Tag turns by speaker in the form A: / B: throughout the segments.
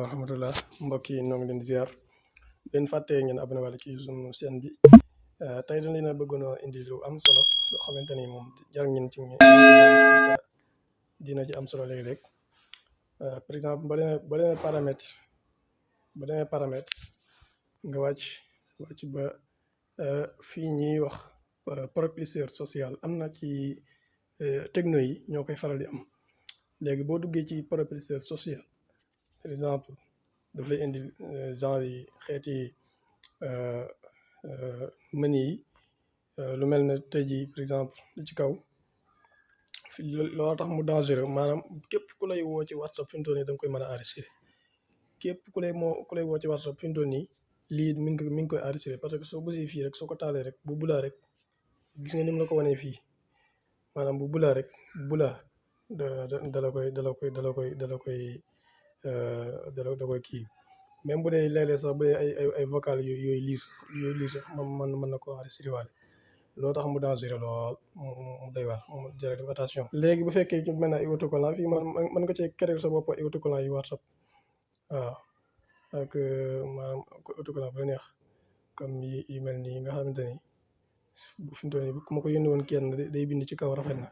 A: wa rahmatullah mbokk yi ñoo ngi leen di ziar leen fàttee ngeen abonné wala ci sunu chaîne bi tey dañ leen a bëggoon a indi lu am solo loo xamante ni moom jar ngeen ci dina ci am solo léeg-léeg par exemple ba demee paramètre nga wàcc ba fii ñuy wax propulseur social am na ci techno yi ñoo koy faral di am léegi boo duggee ci propulseur social par exemple daf lay indi genre yi xeeti menu yi lu mel ne tey jii par exemple li ci kaw loolu tax mu dangereux maanaam képp ku lay woo ci WhatsApp fi mu toll nii da nga koy mën a enregistré képp ku lay woo ci WhatsApp fi mu toll nii lii mi ngi koy enregistré parce que soo bësee fii rek soo ko taalee rek bu bulaa rek gis nga ni mu la ko wanee fii maanaam bu bulaa rek bulaa da koy kii même bu dee léeg-léeg sax bu dee ay vocal yooyu lii sax mën na ko enregistré waale loolu tax mu dangereux lool mu doy waar mu jërë def attention. léegi bu fekkee ci mel ne ay autocollant fii mën nga cee créer sa bopp ay autocollant yu WhatsApp waaw ak maanaam autocollant bu la neex comme yi mel nii nga xamante ni fi mu toll nii ku ma ko yónnee woon kenn day bind ci kaw rafet na.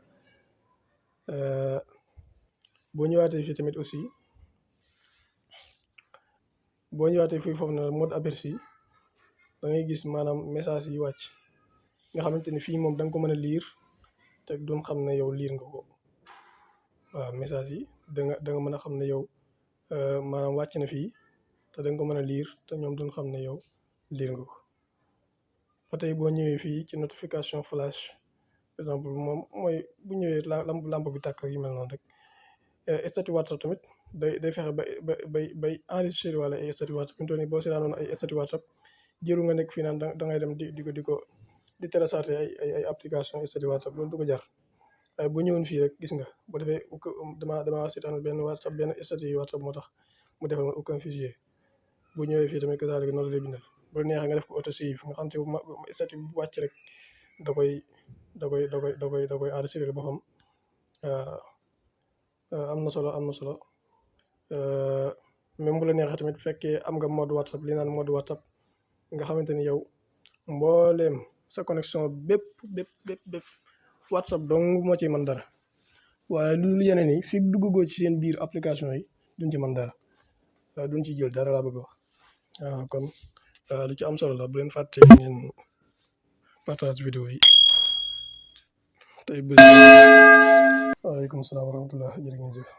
A: boo ñëwaatee fii tamit aussi foofu na mode aperçu da ngay gis maanaam message yi wàcc nga xamante ni fii moom da nga ko mën a lire te doon xam ne yow lire nga ko waaw message yi da nga mën a xam ne yow maanaam wàcc na fii te da nga ko mën a lire te ñoom doon xam ne yow lire nga ko ba tey boo ñëwee fii ci notification flash par exemple moom mooy bu ñëwee lampe bi tàkk yi mel noonu rek statut WhatsApp tamit day fexe bay enregistré wala ay statut WhatsApp fi mu toll nii boo seetaanoon ay statut WhatsApp jëru nga nekk fii naan da ngay dem di télécharger ay application statut WhatsApp loolu du ko jar waaye bu ñëwoon fii rek gis nga bu defee dama seetaan benn statut WhatsApp moo tax mu defal ma aucun fichier bu ñëwee fii tamit kazaalika noonu la lay bindal bu neexee nga def ko auto save nga xam te statut bu wàcc rek da koy enregistré boppam am na solo même bu la neexee tamit fekkee am nga mode WhatsApp li naan mode WhatsApp nga xamante ni yow mbooleem sa connexion bépp WhatsApp dong moo ci mën dara waaye lu yeneen yi fi duggagoo ci seen biir application yi duñ ci mën dara duñ ci jël dara laa bëgg wax waaw kon lu ci am solo la bu leen fàtte ngeen partage vidéo yi tey waaleykum salaam wa rahmatullah jërë ngeen jëf